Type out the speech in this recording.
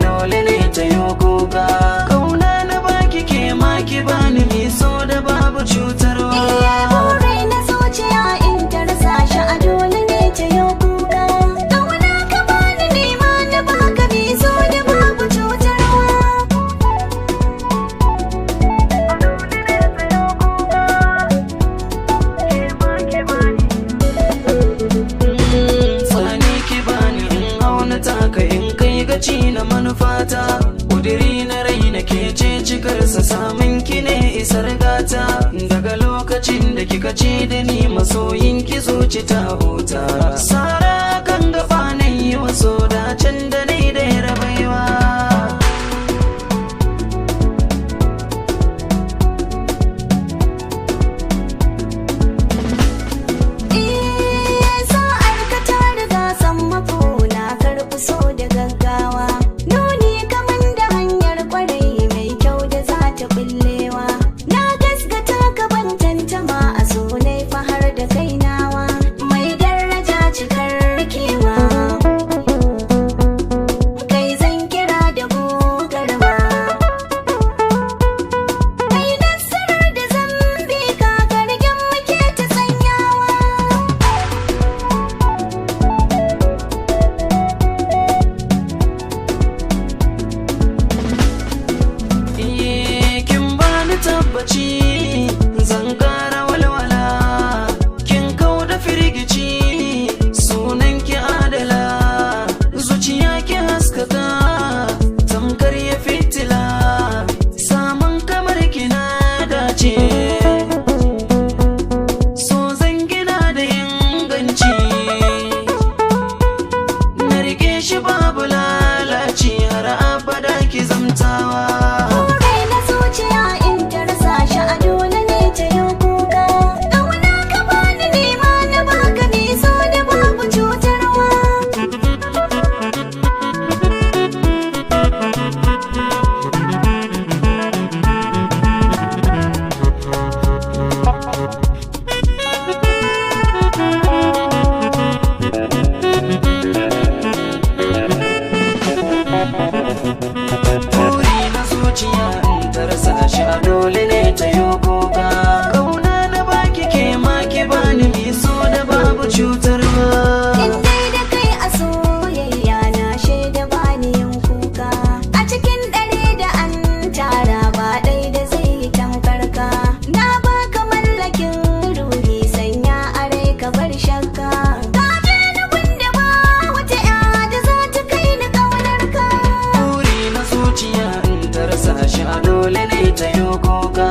dole ne ta yi kuka. Kauna na baki, ke ma ki bani, mi so da babu cutarwa. Iye, buri na zuciya in ta rasa shi a dole ne ta yi kuka. Ƙauna ka bani, nema na baka, mi so da babu cutarwa. Tsani ki bani in hau na taka, in kai gaci na manufata. Kudiri na rai na ke ce cikarsa, samun ki ne isar gata. Daga lokacin da kika ce da ni masoyin ki, zuci ta huta. Sara kan gaba na yi waso dacen da ni da ya rabaiwa. Eh, sa'ar ka ta riga sammako, na karɓi so da gaggawa. Nuni kaman da hanyar kwarai mai kyau da za ta bullewa. Na gasgata ka, ban tantama, a so na fahar da kainawa. Mai daraja cikar kewa. Kai zan kira da gogarma. Kai nasarar da zambi ka gargen muke ta sanyawa. Iye, kin bani tabbaci zan kara walwala, kin kau da firgici, sunan ki adala, zuciya ki haskaka tamkar ya fitila, samun kamar ki na dace, so zan gina da inganci, na rike shi babu lalaci, har abada ki zamtawa. Rai na zuciya in ta rasa shi a dole ne ta yi kuka. Ƙauna ka bani, nema na baka, mi so da babu cutarwa. Buri na zuciya in ta rasa shi a dole ne ta yi kuka. Kauna na baki, ke ma ki bani, mi so da babu cutarwa. In dai da kai a soyayya, na shaida bani yin kuka. A cikin ɗari da an tara, ba ɗai da zai yi tamkar ka. Na baka mallakin ruhi, sanya a rai ka bar shakka. Ka je ni gunda ba wata ya da za ta kai ni ƙaunar ka. Buri na zuciya in ta rasa shi a dole ne ta yi kuka.